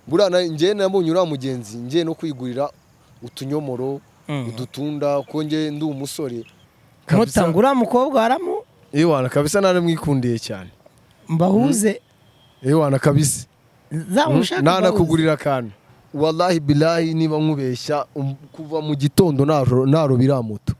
Buriya njye nabonye uriya mugenzi ngiye no kwigurira utunyomoro, udutunda, ko njye ndi umusore kabisa. Mutanga uriya mukobwa waramu Ewana kabisa, naramwikundiye cyane. Mbahuze. Ewana kabisa. Zamushaka. Nanakugurira akantu, wallahi bilahi, niba nkubeshya, kuva mu gitondo naroba iriya moto.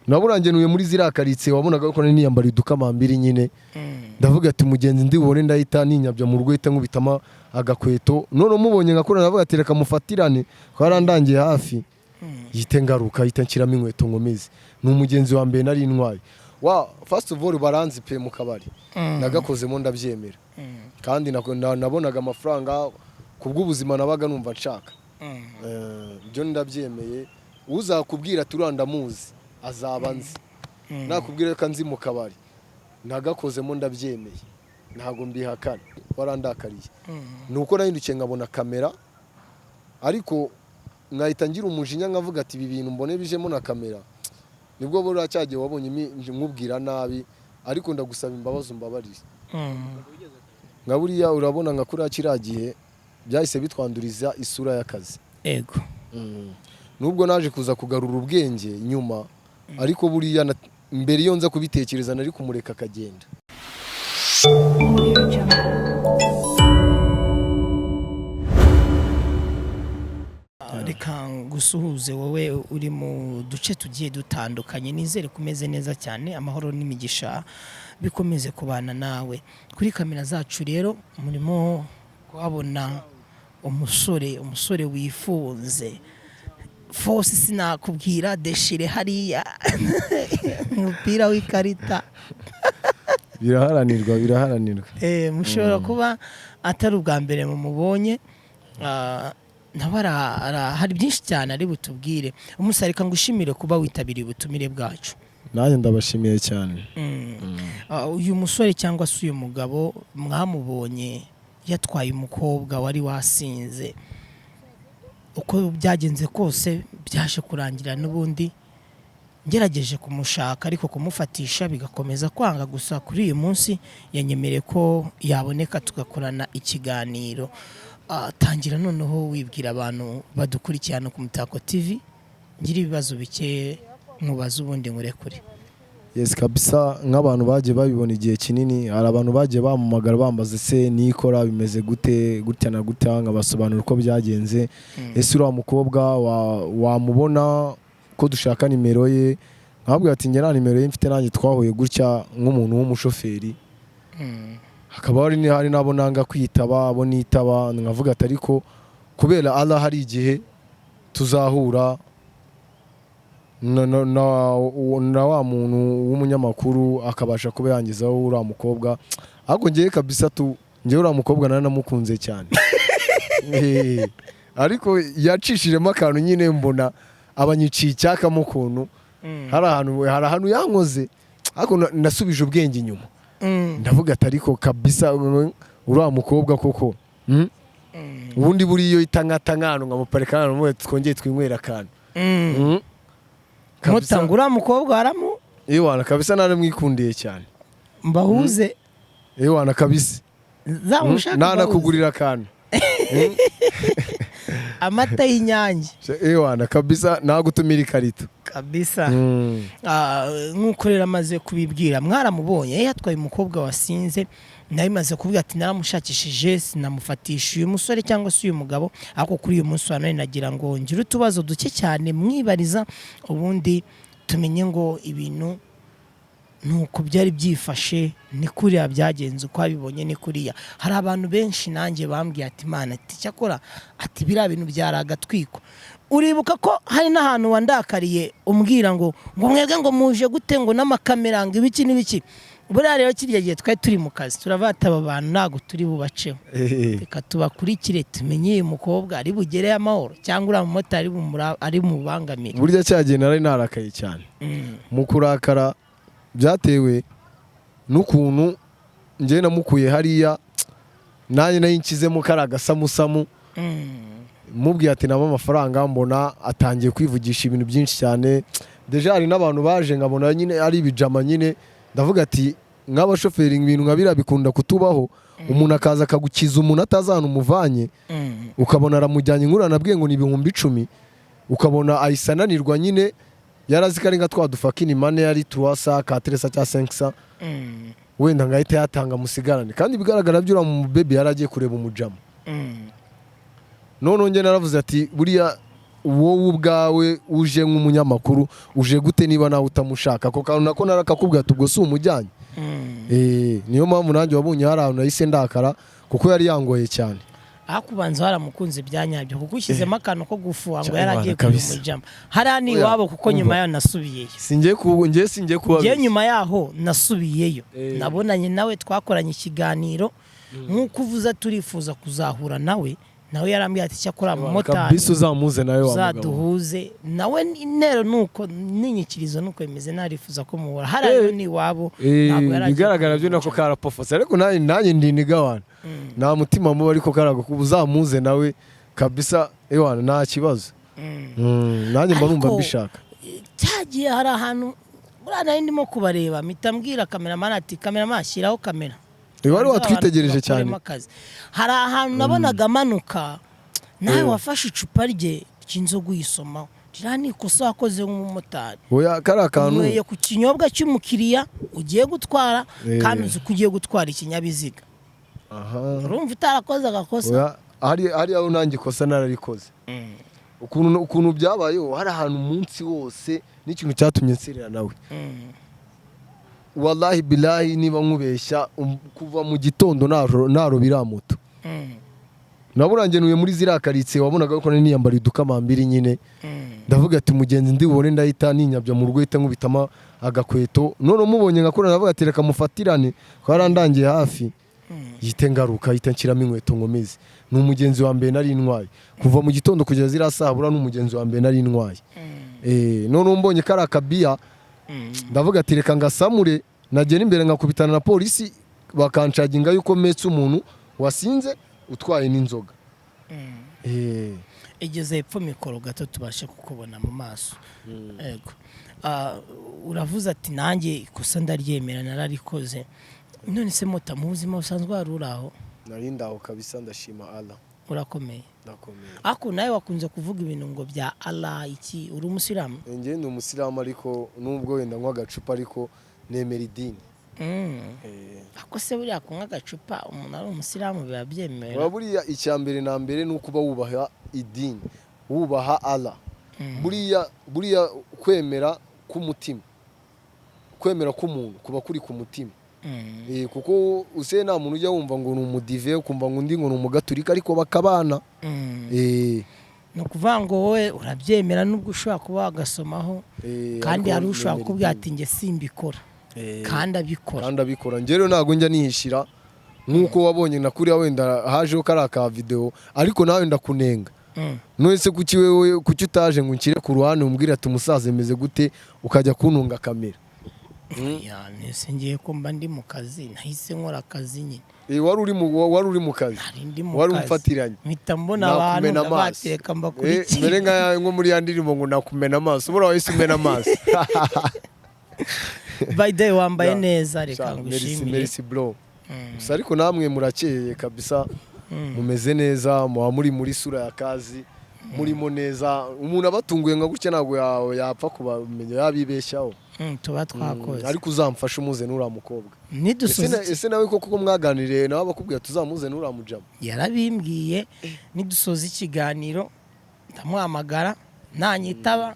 Naburangenuye muri ziriya karitsiye, wabonaga ko nari niyambariye udukamambiri nyine. Ndavuga ati mugenzi ndi bubone, ndahita ninyabya mu rugo, hita nkubitamo agakweto. None mubonye ngakora, ndavuga ati reka mufatirane ko yarandangiye hafi, yite ngaruka, yite nshyiramo inkweto nkomeze. Ni umugenzi wa mbere nari ntwaye wa first of all. Baranzi pe mu kabari, nagakozemo ndabyemera, kandi nabonaga amafaranga ku bw'ubuzima nabaga numva nshaka. Ibyo ndabyemeye. Uzakubwira ati uriya ndamuzi, azaba nzi. Nakubwira ko nzi mu kabari, nagakozemo ndabyemeye, ntabwo mbihakana. Warandakariye ni uko nahindukiye nkabona kamera, ariko nkahita ngira umujinya, nkavuga ati ibi bintu mbone bijemo na kamera. Nibwo buriya cyagihe wabonye nkubwira nabi, ariko ndagusaba imbabazi, umbabarire. Nka buriya urabona nka kuriya kiriya gihe byahise bitwanduriza isura y'akazi. Nubwo naje kuza kugarura ubwenge nyuma, ariko buriya mbere iyo nza kubitekereza nari kumureka akagenda. Audio Jungle. Reka ngusuhuze wowe uri mu duce tugiye dutandukanye. Nizere ko umeze neza cyane, amahoro n'imigisha bikomeze kubana nawe. Kuri kamera zacu rero murimo kuhabona umusore wifunze fose, sinakubwira deshire hariya umupira w'ikarita. Biraharanirwa, biraharanirwa. Mushobora kuba atari ubwa mbere mumubonye. Nawe hari byinshi cyane ari butubwire. Umusore, reka ngushimire kuba witabiriye ubutumire bwacu. Nanjye ndabashimiye cyane. Uyu musore cyangwa se uyu mugabo mwamubonye yatwaye umukobwa wari wasinze. Uko byagenze kose byaje kurangira n'ubundi ngerageje kumushaka, ariko kumufatisha bigakomeza kwanga. Gusa kuri uyu munsi yanyemereye ko yaboneka tugakorana ikiganiro. Tangira noneho wibwira abantu badukurikirana ku Mutako TV, ngira ibibazo bike nkubaza, ubundi nkurekure. Yes kabisa, nk'abantu bagiye babibona igihe kinini, hari abantu bagiye bampamagara bambaza se nikora bimeze gute, gutya na gutya, nkabasobanurira uko byagenze. Ese uriya mukobwa wamubona ko dushaka nimero ye? Nkababwira ati njye nta nimero ye mfite, nanjye twahuye gutya nk'umuntu w'umushoferi. Hakaba hari n'abo nanga kwitaba, abo nitaba nkavuga ati ariko kubera Allah hari igihe tuzahura na wa muntu w'umunyamakuru akabasha kuba yangezaho uriya mukobwa. Ariko ngewe kabisa tu, ngewe uriya mukobwa nanamukunze cyane. Ariko yacishijemo akantu nyine, mbona abanyiciye icyakamo ukuntu. Hari ahantu yankoze, ariko nasubije ubwenge inyuma, ndavuga ati ariko kabisa uriya mukobwa koko, Ubundi buriya iyo itankata nk'ahantu nkamuparika ahantu twongeye twinywera akantu. Kabisa. Mutanga uriya mukobwa waramu Ewana kabisa, naramwikundiye cyane. Mbahuze. Ewana kabisa. Zamushaka. Nanakugurira akantu. Amata y'Inyange. Ewana kabisa, nagutumira ikarito. Kabisa. Nk'uko rero amaze kubibwira, mwaramubonye yatwaye umukobwa wasinze. Nawe imaze kuvuga ati naramushakishije sinamufatisha uyu musore cyangwa se uyu mugabo. Ariko kuri uyu munsi wa none nagira ngo ngire utubazo duke cyane mwibariza, ubundi tumenye ngo ibintu nuko byari byifashe, ni kuriya byagenze, uko wabibonye ni kuriya. Hari abantu benshi nanjye bambwiye ati Imana, ati cyakora, ati biriya bintu byari agatwiko. Uribuka ko hari n'ahantu wandakariye umbwira ngo mwebwe ngo muje gute, ngo n'amakamera, ngo ibiki n'ibiki. Buriya rero kirya gihe twari turi mu kazi, turavata aba bantu ntabwo turi bubaceho, reka tubakurikire tumenye uyu mukobwa ari bugereyo amahoro cyangwa uriya mumotari ari bubangamire. Burya cyagihe nari narakaye cyane. Mu kurakara byatewe n'ukuntu njyewe namukuye hariya, nanjye nari nshyizemo kari agasamusamu. Mubwiye ati naba amafaranga, mbona atangiye kwivugisha ibintu byinshi cyane. Déjà hari n'abantu baje nkabona nyine ari ibijama nyine, ndavuga ati nk'abashoferi ibintu nka biriya bikunda kutubaho, umuntu akaza akagukiza umuntu atazi ahantu umuvanye, ukabona aramujyanye. Inkuru nabwiye ngo ni 10,000, ukabona ahise ananirwa nyine, yarazi ko ari nka twa dufakini mane, yari 300, 400 cyangwa 500, wenda ngahita yatanga musigarane. Kandi ibigaragara byo uriya mu baby yari agiye kureba umujama. Noneho njye naravuze ati: "Buriya wowe ubwawe uje nk'umunyamakuru, uje gute niba nawe utamushaka?" Ako kantu nako narakakubwira ati: "Ubwo si umujyanye?" Niyo mpamvu nanjye wabonye hari ahantu nahise ndakara, kuko yari yangoye cyane. Aho kubanza waramukunze bya nyabyo, kuko ushyizemo akantu ko gufuha ngo Cyane yari agiye kureba kabisa. umujama hariya ni Oya, iwabo, kuko nyuma umva. yaho nasubiyeyo. Singiye ku ngiye singiye Njyewe kubabeshya. nyuma yaho nasubiyeyo, nabonanye nawe, twakoranye ikiganiro. Nk'uko uvuze, turifuza kuzahura nawe. Nawe yarambwiye ati: "Cyakora mumotari Kabisa uzamuze nawe wa mugabo." uzaduhuze nawe." Intero nuko n'inyikirizo nuko bimeze, narifuza ko muhura hariya. Rero ni iwabo, ntabwo yari agiye Bigaragara byo kureba nako karapofose, ariko nanjye ndi nigawana, nta mutima mubi, ariko karago uzamuze nawe kabisa, ewana nta kibazo. Nanjye mba numva Ariko, mbishaka. Cyagiye hari ahantu buriya nari ndimo kubareba, mpita mbwira cameraman ati: "Cameraman, shyiraho kamera." Wari watwitegereje cyane. Bakoremo akazi. Hari ahantu nabonaga amanuka, nawe wafashe icupa rye ry'inzoga uyisomaho. Ririya ni ikosa wakoze nk'umumotari. Oya, kariya kantu Unyweye ku kinyobwa cy'umukiriya ugiye gutwara, kandi uzi ko ugiye gutwara ikinyabiziga. Urumva utarakoze agakosa? Oya, hari aho nanjye ikosa nararikoze. Ukuntu byabayeho, hari ahantu umunsi wose n'ikintu cyatumye nserera nawe, wallahi bilahi niba nkubeshya, kuva mu gitondo naro moto. Naburangenuye muri ziriya karitsiye, wabonaga ko nari niyambariye udukamambiri nyine. Ndavuga ati: "Mugenzi ndi bubone ndahita ninyabya mu rugo, hita nkubitamo agakweto." None mubonye ngakora, ndavuga ati: "Reka mufatirane," ko yarandangiye hafi, yite ngaruka, yite nshyiramo inkweto nkomeze. Ni umugenzi wa mbere nari ntwaye kuva mu gitondo kugeza ziriya saa bura, ni umugenzi wa mbere nari ntwaye. None mbonye kari akabiya, ndavuga ati: "Reka ngasamure." Nagera imbere nkakubitana na polisi, bakanshaginga yuko metse umuntu wasinze utwaye n'inzoga. Igeze hepfo mikoro gato tubashe kukubona mu maso. Yego. Uravuze ati: "Nanjye ikosa ndaryemera, nararikoze." None se mota, mu buzima busanzwe wari uri aho? Nari ndaho kabisa, ndashima Allah. Urakomeye? Ndakomeye. Ariko nawe wakunze kuvuga ibintu ngo bya Allah, iki, uri umusilamu? Njye ndi umusilamu, ariko nubwo wenda nywa agacupa, ariko nemera idini. Ako se buriya kunywa agacupa umuntu ari umusilamu biba byemewe? Buba buriya icya mbere na mbere ni ukuba wubaha idini, wubaha Allah. Buriya kwemera k'umutima, kwemera k'umuntu kuba kuri ku mutima. Kuko use nta muntu ujya wumva ngo ni umudive, ukumva ngo undi ngo ni umugaturika, ariko bakabana. Ni ukuvuga ngo wowe urabyemera nubwo ushobora kuba wagasomaho, kandi ariko hari ushobora nemera kukubwira idini. ati: "Njye simbikora," kandi abikora. Kandi abikora. Njye rero ntabwo njya nihishira nk'uko wabonye na kuriya wenda hajeho kariya ka video, ariko nawe ndakunenga. None se kuki wewe, kuki utaje ngo unshyire ku ruhande umbwire ati: "Umusaza imeze gute?" ukajya kuntunga kamera? Ya, nese ngiye ko mba ndi mu kazi, nahise nkora akazi nyine. Wari uri mu kazi. Nari ndi mu Wari kazi. umfatiranye. Mpita mbona abantu, Nakumena amaso. ndabateka mbakurikira. Mere nko muri ya ndirimbo ngo nakumena amaso, buriya wahise umena amaso. By the way, wambaye Yeah. neza, reka Sha, merci. ngushimire. Merci bro. Gusa ariko namwe murakeye kabisa, mumeze neza, muba muri muri sura ya kazi, murimo neza. Umuntu abatunguye nka gutya ntabwo yapfa kubamenya, yabibeshyaho. Tuba twakoze. Ariko uzamfashe umuze n'uriya mukobwa. Nidusoza Ese nawe koko mwaganiriye nawe abakubwira tuzamuze n'uriya mujama? Yarabimbwiye. Nidusoza ikiganiro ndamuhamagara, nanyitaba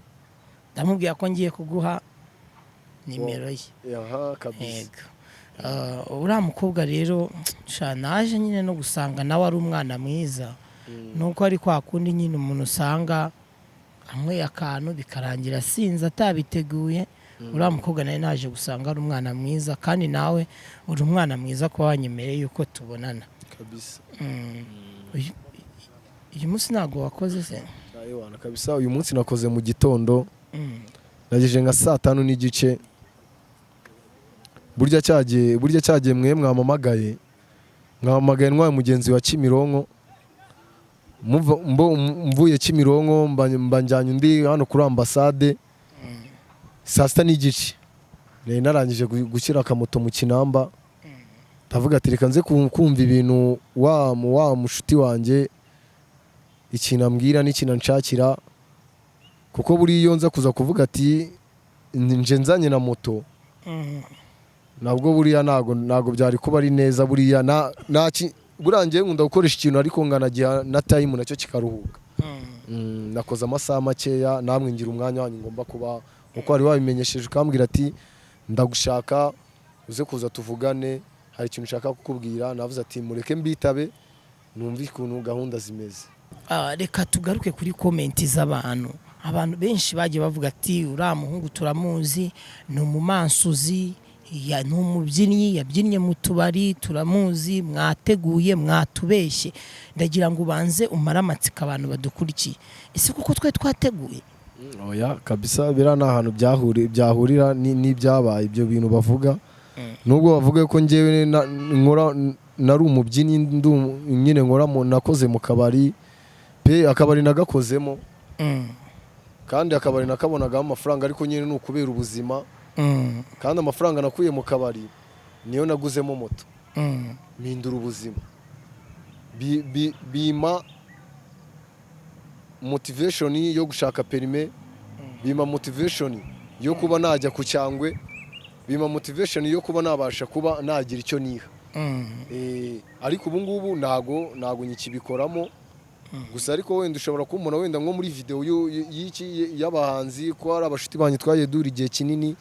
ndamubwira ko ngiye kuguha nimero ye. Aha kabisa. Yego. Uriya mukobwa rero, sha, naje nyine no gusanga nawe ari umwana mwiza, nuko ari kwa kundi nyine umuntu usanga anyweye akantu bikarangira asinze atabiteguye. Uriya mukobwa nawe naje gusanga ari umwana mwiza, kandi nawe uri umwana mwiza kuba wanyemereye yuko tubonana. Kabisa. Uyu munsi ntabwo wakoze se? Ayiwana kabisa, uyu munsi nakoze mu gitondo. Nagejeje nka saa 5:30. Burya cyagiye mwe mwampamagaye ntwaye mugenzi wa Kimironko. Mvuye Kimironko mba njyanye undi hano kuri ambasade saa 6:30. Nari narangije gushyira akamoto mu kinamba, ndavuga ati reka nze kumva ibintu wa mushuti wanjye ikintu ambwira n'ikintu anshakira, kuko buriya iyo nza kuza kuvuga ati nje nzanye na moto, nabwo buriya ntago byari kuba ari neza. Buriya buriya njyewe nkunda gukoresha ikintu ariko nkanagiha na time nacyo kikaruhuka. Nakoze amasaha makeya, namwe ngira umwanya wanyu ngomba kuba, uko wari wabimenyesheje ukambwira ati ndagushaka uze kuza tuvugane, hari ikintu nshaka kukubwira. Navuze ati mureke mbitabe numve ukuntu gahunda zimeze. Ah, reka tugaruke kuri comment z'abantu. Abantu benshi bagiye bavuga ati uriya muhungu turamuzi, ni umumansuzi, ni umubyinnyi, yabyinnye mu tubari, turamuzi, mwateguye, mwatubeshye. Ndagira ngo ubanze umare amatsiko abantu badukurikiye. Ese kuko twe twateguye? Oya kabisa, biriya ni ahantu byahurira n'ibyabaye. Ibyo bintu bavuga, nubwo bavuga ko njyewe nkora, nari umubyinnyi, nyine nkora nakoze mu kabari pe, akabari nagakozemo, kandi akabari nakabonagamo amafaranga, ariko nyine ni ukubera ubuzima. Kandi amafaranga nakuye mu kabari niyo naguzemo moto, mpindura ubuzima. Bimpa motivation yo gushaka permis, bimpa motivation yo kuba najya ku Cyangwe, bimpa motivation yo kuba nabasha kuba nagira icyo niha. Ariko ubu ngubu ntago nyikibikoramo gusa, ariko wenda ushobora kumbona wenda nko muri video y'iki y'abahanzi, ko hari abashuti banjye twagiye duhura igihe kinini.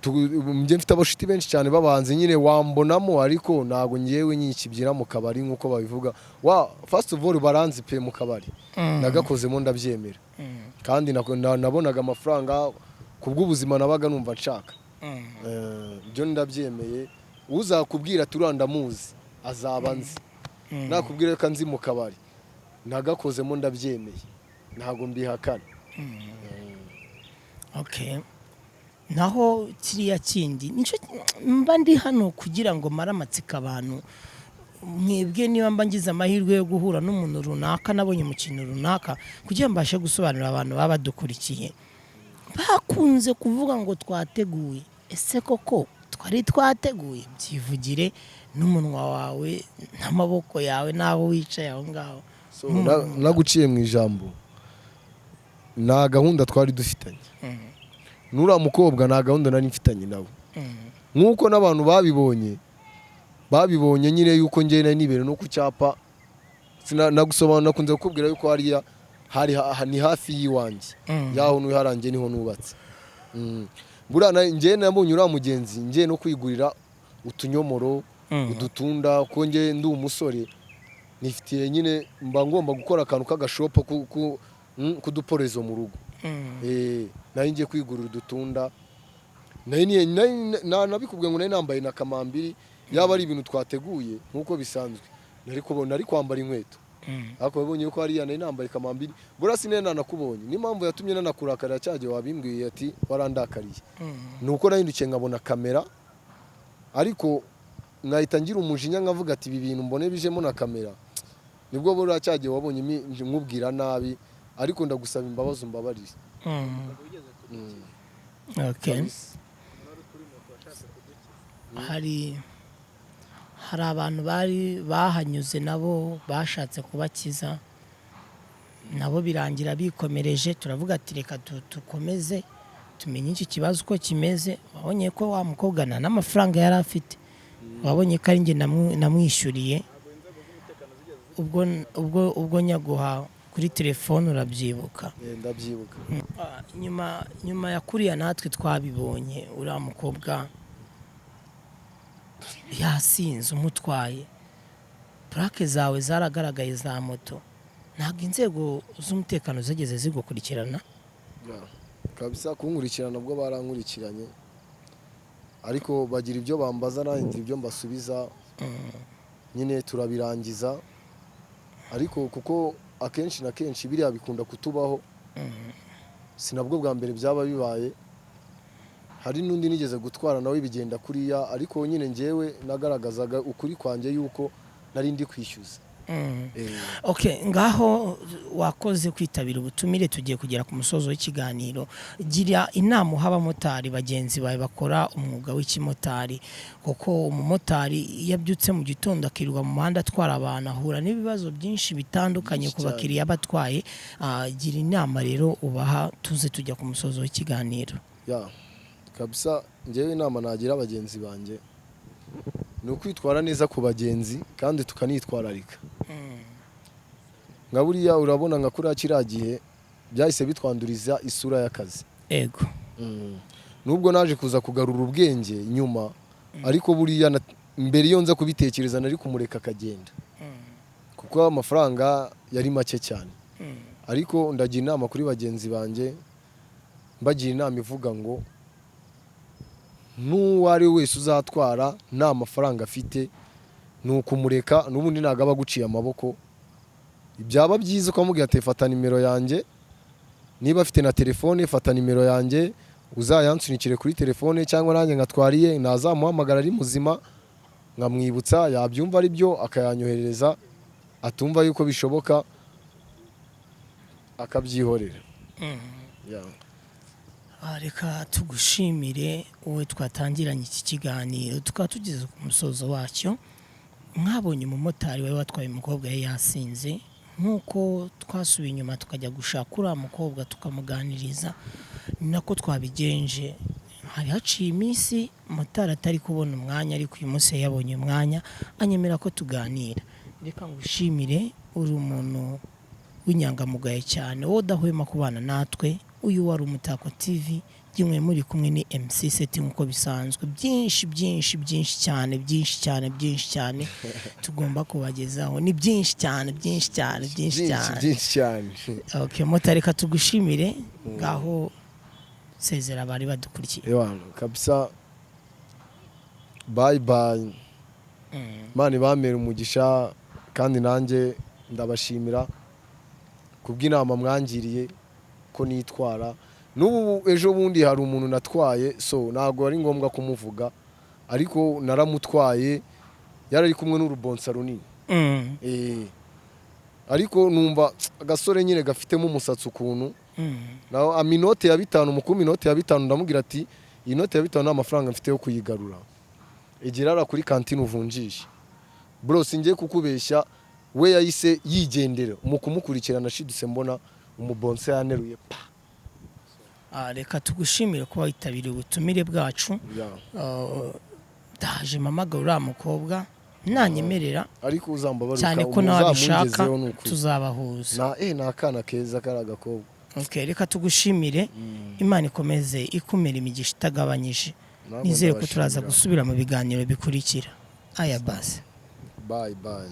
Njye mfite abashuti benshi cyane b'abahanzi, nyine wambonamo, ariko ntago ngewe nyikibyina mu kabari nk'uko babivuga. Wa first of all baranzi pe, mu kabari nagakozemo, ndabyemera, kandi nabonaga amafaranga ku bw'ubuzima nabaga numva nshaka. Byo ndabyemeye. Uzakubwira ati uriya ndamuzi azaba nzi, nakubwira ko nzi mu kabari nagakozemo, ndabyemeye, ntabwo mbihakana. Okay, naho kiriya kindi nicyo mba ndi hano kugira ngo mare amatsiko abantu mwebwe. Niba mba ngize amahirwe yo guhura n'umuntu runaka nabonye mu kintu runaka, kugira ngo mbashe gusobanurira abantu baba badukurikiye bakunze kuvuga ngo twateguye, ese koko twari twateguye? Byivugire n'umunwa wawe n'amaboko yawe n'aho wicaye aho ngaho. So, naguciye mu ijambo, nta gahunda twari dufitanye n'uriya mukobwa, nta gahunda nari mfitanye nawe, nk'uko n'abantu babibonye nyine yuko njye nari nibere no ku cyapa. Nagusobanura, nakunze kukubwira yuko hariya hari ni hafi y'iwanjye, yaho nuharangiye niho nubatse. Buriya njye nabonye uriya mugenzi njye no kwigurira utunyomoro, udutunda, ko njye ndi umusore nifitiye nyine, mba ngomba gukora akantu k'agashopo k'uduporezo mu rugo. Nari ngiye kwigurira udutunda, nari nabikubwiye ngo nari nambaye na kamambiri. Yaba ari ibintu twateguye nk'uko bisanzwe, nari kubona nari kwambara inkweto, ariko wabonye ko hariya nari nambaye kamambiri. Buriya sinari nanakubonye, niyo mpamvu yatumye nanakurakarira cya gihe wabimbwiye ati warandakariye. Ni uko nahindukiye nkabona kamera, ariko nkahita ngira umujinya nkavuga ati ibi bintu mbone bijemo na kamera. Nibwo buriya cya gihe wabonye nkubwira nabi, ariko ndagusaba imbabazi, umbabarire. Okay. Kabisa. Hari abantu bari bahanyuze nabo bashatse kubakiza, nabo birangira bikomereje. Turavuga ati reka dukomeze tumenye iki kibazo uko kimeze. Wabonye ko wa mukobwa nta n'amafaranga yari afite, wabonye ko ari njye namwishyuriye. Ubwo nyaguha kuri telefone, urabyibuka? Ndabyibuka. Ah, nyuma ya kuriya natwe twabibonye uriya mukobwa yasinze umutwaye, plaque zawe zaragaragaye za moto, ntabwo inzego z'umutekano zigeze zigukurikirana? Yeah. Kabisa, kunkurikirana nabwo barankurikiranye, ariko bagira ibyo bambaza nanjye ngira ibyo mbasubiza, nyine turabirangiza. Ariko kuko akenshi na kenshi biriya bikunda kutubaho, si nabwo bwa mbere byaba bibaye. Hari n'undi nigeze gutwara nawe bigenda kuriya, ariko nyine njyewe nagaragazaga ukuri kwanjye yuko nari ndi kwishyuza. Okay, ngaho wakoze kwitabira ubutumire. Tugiye kugera ku musozo w'ikiganiro. Gira inama uha abamotari bagenzi bawe bakora umwuga w'ikimotari, kuko umumotari iyo abyutse mu gitondo akirirwa mu muhanda atwara abantu, ahura n'ibibazo byinshi bitandukanye Byinshi ku cyane. bakiriya batwaye. Gira inama rero ubaha, tuze tujya ku musozo w'ikiganiro. Ya, kabisa, njyewe inama nagira bagenzi banjye ni ukwitwara neza ku bagenzi kandi tukanitwararika. Nka buriya urabona nka kuriya kiriya gihe byahise bitwanduriza isura y'akazi. Nubwo naje kuza kugarura ubwenge nyuma, ariko buriya mbere iyo nza kubitekereza nari kumureka akagenda, kuko amafaranga yari make cyane. Ariko ndagira inama kuri bagenzi banjye, mbagira inama ivuga ngo n'uwo ari we wese uzatwara nta mafaranga afite, ni ukumureka. N'ubundi ntabwo aba aguciye amaboko. Byaba byiza ukamubwira ati: "Fata nimero yanjye." Niba afite na telefone, "Fata nimero yanjye, uzayansunikire kuri telefone, cyangwa nanjye nkatwariye nazamuhamagara ari muzima nkamwibutsa." Yabyumva ari byo akayanyoherereza, atumva yuko bishoboka akabyihorera. Yeah. Reka tugushimire wowe twatangiranye iki kiganiro, tukaba tugeze ku musozo wacyo. Mwabonye umumotari wari watwaye umukobwa yari yasinze. Nk'uko twasubiye inyuma tukajya gushaka uriya mukobwa tukamuganiriza, ni nako twabigenje. Hari haciye iminsi motari atari kubona umwanya, ariko uyu munsi yabonye umwanya anyemera ko tuganira. Reka ngushimire, uri umuntu w'inyangamugayo cyane, wowe udahwema kubana natwe. Uyu wari Umutako TV, kimwe muri kumwe ni MC Seti nk'uko bisanzwe. Byinshi, byinshi, byinshi cyane, byinshi cyane, byinshi cyane tugomba kubagezaho. Ni byinshi cyane, byinshi cyane, byinshi Byinshi. cyane. Byinshi cyane. Okay, motari, reka tugushimire. Ngaho sezera abari badukurikiye. Ewana, kabisa, bye bye. Imana ibamere umugisha, kandi nanjye ndabashimira kubw'inama mwangiriye ko nitwara. N'ubu ejo bundi hari umuntu natwaye, so ntabwo ari ngombwa kumuvuga, ariko naramutwaye yari ari kumwe n'urubonsa runini. Ariko numva agasore nyine gafitemo umusatsi ukuntu. Naho ama inote ya 5, mu kumpa inote ya 5 ndamubwira ati: "Iyi note ya 5 nta mafaranga mfite yo kuyigarura, egera hariya kuri kantine uvunjishe." Bro, singiye kukubeshya, we yahise yigendera. Mu kumukurikirana nashidutse mbona umubonse yaneruye pa. Reka tugushimire kuba witabiriye ubutumire bwacu. Ndaje mpamagara uriya mukobwa nanyemerera. Ariko uzambabarira Cyane ko nawe abishaka. Uzamungezeho ni ukuri. Tuzabahuza. Na ni akana keza kari agakobwa. Okay, reka tugushimire. Imana ikomeze ikumira imigisha itagabanyije. Namwe Nizere ko turaza ndabashimira. gusubira mu biganiro bikurikira. Aya basi. Bye bye.